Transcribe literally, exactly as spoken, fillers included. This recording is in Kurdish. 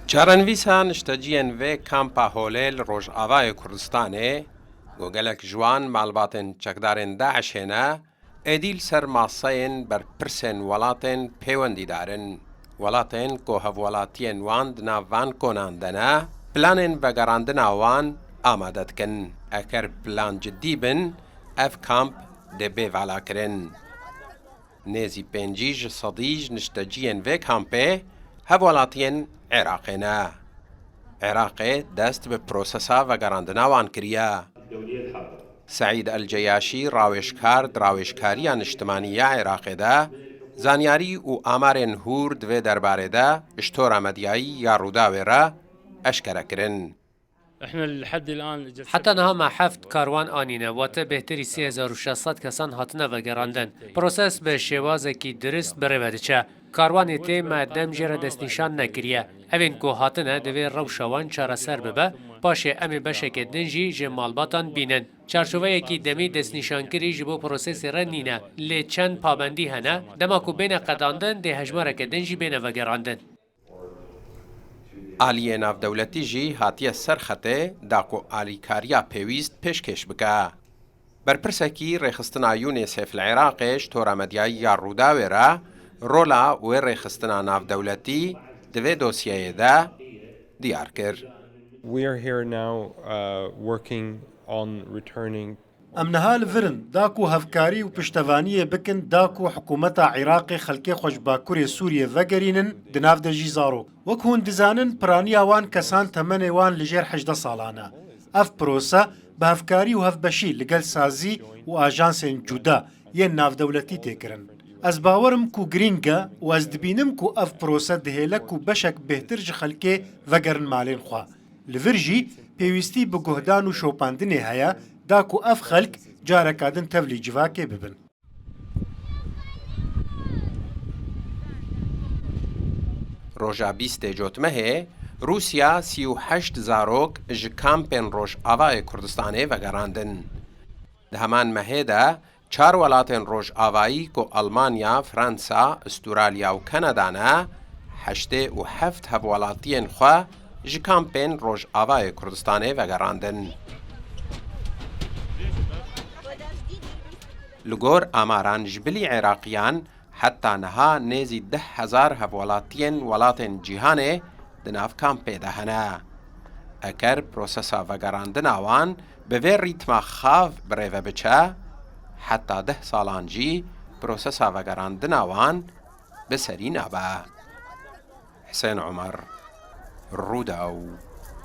Çarenivîsa nişteciyên vê kampa holê li Rojavayê Kurdistanê, ku gelek ji wan malbatên çekdarên DAIŞê ne, êdî li ser maseyên berpirsên welatên pêwendîdar in. Welatên ku hevwelatiyên wan di nav van konan de ne, planên vegerandina wan amade dikin. Eger plan cidî bin, ev kamp dê bê valakirin. Nêzî pêncî ji sedî ji nişteciyên vê kampê hevwelatiyên Iraqê ne. Iraqê dest bi prosesa vegerandina wan kiriye. Seîd El Ceyaşî, rawêjkar di rawêjkariya niştimanî ya Iraqê de, zanyarî û amarên hûr di vê derbarê de ji tora medyayî ya Rûdawê re eşkere kirin. Heta niha me heft karwan anîne, wate bêhtirî sê hezar û şeş sed kesan hatine vegerandin. Proses bi şêwazekî dirist bi rê ve diçe. Karwanê tê me dem jê re destnîşan nekiriye. Evên ku hatine, divê rewşa wan çareser bibe, paşê em ê beşeke din jî ji malbatan bînin. Çarçoveyekî demî destnîşankirî ji bo prosesê re nîne, lê çend pabendî hene, dema ku bêne qedandin, dê hejmareke din jî bêne vegerandin. Aliyê navdewletî jî hatiye ser xetê da ku alîkariya pêwîst pêşkêş bike. Berpirsekî rêxistina UNICEF li Iraqê ji tora medyayî ya Rûdawê re rola wê rêxistina navdewletî di vê dosyeyê de diyar kir. We are here now uh, working on returning Em niha li vir in, da ku hevkarî û piştevaniyê bikin, da ku hikûmeta Iraqê xelkê xwe ji Bakurê Sûriyê vegerînin, di nav de jî zarok. Wek hûn dizanin, piraniya wan kesan temenê wan li jêr hejdeh salan e. Ev prose bi hevkarî û hevbeşî li gel sazî û ajansên cuda yên navdewletî tê kirin. Ez bawer im ku girîng e û ez dibînim ku ev prose dihêle ku beşek bêhtir ji xelkê vegerin malên xwe. Li vir jî pêwîstî bi guhdan û şopandinê heye, da ku ev xelk careka din tevlî civakê bibin. Roja bîstê Cotmehê, Rûsya sî û heşt zarok ji kampên Rojavayê Kurdistanê vegerandin. Di heman mehê de çar welatên Rojavayî ku Almanya, Fransa, Ustralya û Kanada ne, heştê û heft hevwelatiyên xwe ji kampên Rojavayê Kurdistanê vegerandin. Li gor amaran ji bilî Iraqiyan, heta niha nêzî deh hezar hevwelatiyên welatên cîhanê di nav kampê de hene. Eger prosesa vegerandina wan bi vê rîtma xav bi rê ve biçe, heta deh salan jî prosesa vegerandina wan bi serî nabe. Hisên Omer, Rûdaw.